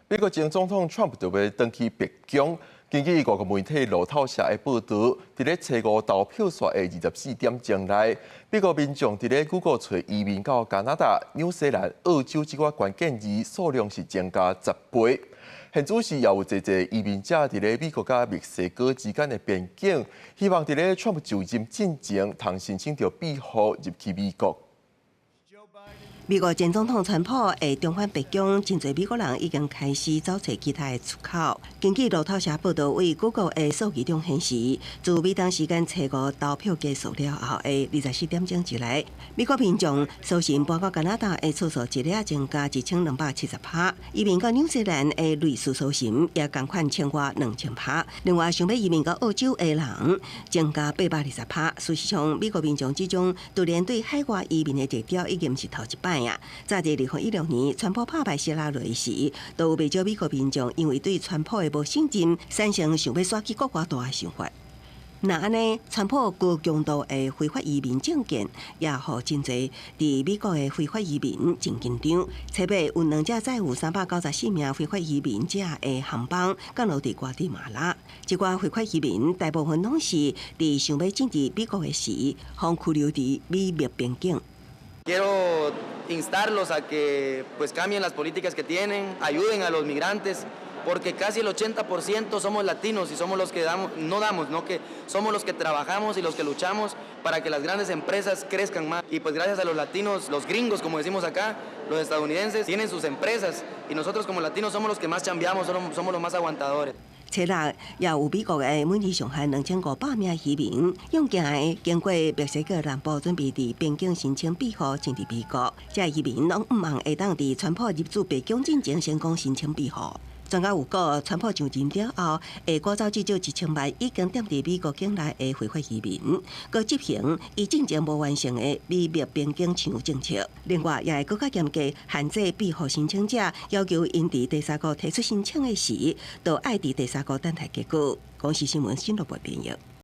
美國前總統川普就欲轉去白宮。根據外國媒體路透社的報導，佇咧初五投票煞的24點鐘內，美國民眾佇咧 Google 揣移民到加拿大、紐西蘭、澳洲這個關鍵字數量是增加10倍。現主時也有濟濟移民者佇咧美國佮墨西哥之間的邊境，希望佇咧川普就任進前，通申請著庇護入去美國。美國前總統川普會重返白宮，真濟美國人已經開始走揣其他的出口。根據路透社報導，對 Google 的數據中顯示，自美東時間初五投票結束了後的24點鐘之內，美國民眾搜尋搬到加拿大的次數一日增加1270%，移民到紐西蘭的類似搜尋也仝款超過2000%。另外，想欲移民到澳洲的人增加820%。事實上，美國民眾這種突然對海外移民的熱潮已經毋是頭一擺。早佇2016年，川普拍敗希拉蕊時，都有袂少美國民眾因為對川普的無信任，產生想欲徙去國外蹛的想法。若按呢，川普高強度的非法移民政見，也予真濟佇美國的非法移民真緊張。初八有兩架載有394名非法移民者的航班降落佇瓜地馬拉。這寡非法移民大部分攏是佇想欲進入美國的時，予拘留佇美墨邊境。 Quiero instarlos a que, pues, cambien las políticas que tienen, ayuden a los migrantes, porque casi el 80% somos latinos y somos los que damos, no damos, no que somos los que trabajamos y los que luchamos para que las grandes empresas crezcan más. Y pues gracias a los latinos, los gringos, como decimos acá, los estadounidenses tienen sus empresas y nosotros como latinos somos los que más chambeamos, somos los más aguantadores. 初六也有美國的每日上限2500名移民，用行的經過墨西哥南部，準備佇邊境申請庇護進入美國。這移民攏向望會當佇川普入主白宮進前成功申請庇護。專家預估，川普上任了後，會趕走至少1000萬已經踮佇美國境內的非法移民，閣執行伊進前無完成的美墨邊境牆政策。另外，也會閣較嚴格限制庇護申請者，要求𪜶佇第三國提出申請的時，都愛佇第三國等待結果。公視新聞新羅播編譯。